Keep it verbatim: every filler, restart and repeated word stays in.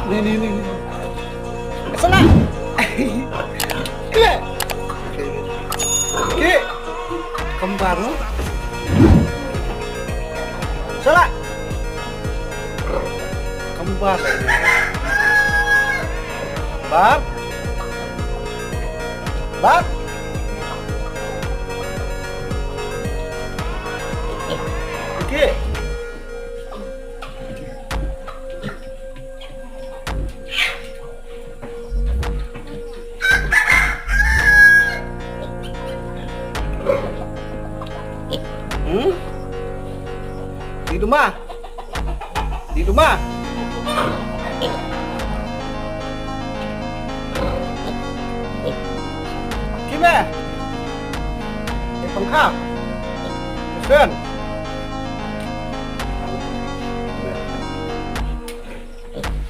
Ni, ni, ni, ni. Salah. Klik. Klik. Kembar, no? Salah. Kembar. Bar. Bar. Okey. Hmm? Di rumah. Di rumah.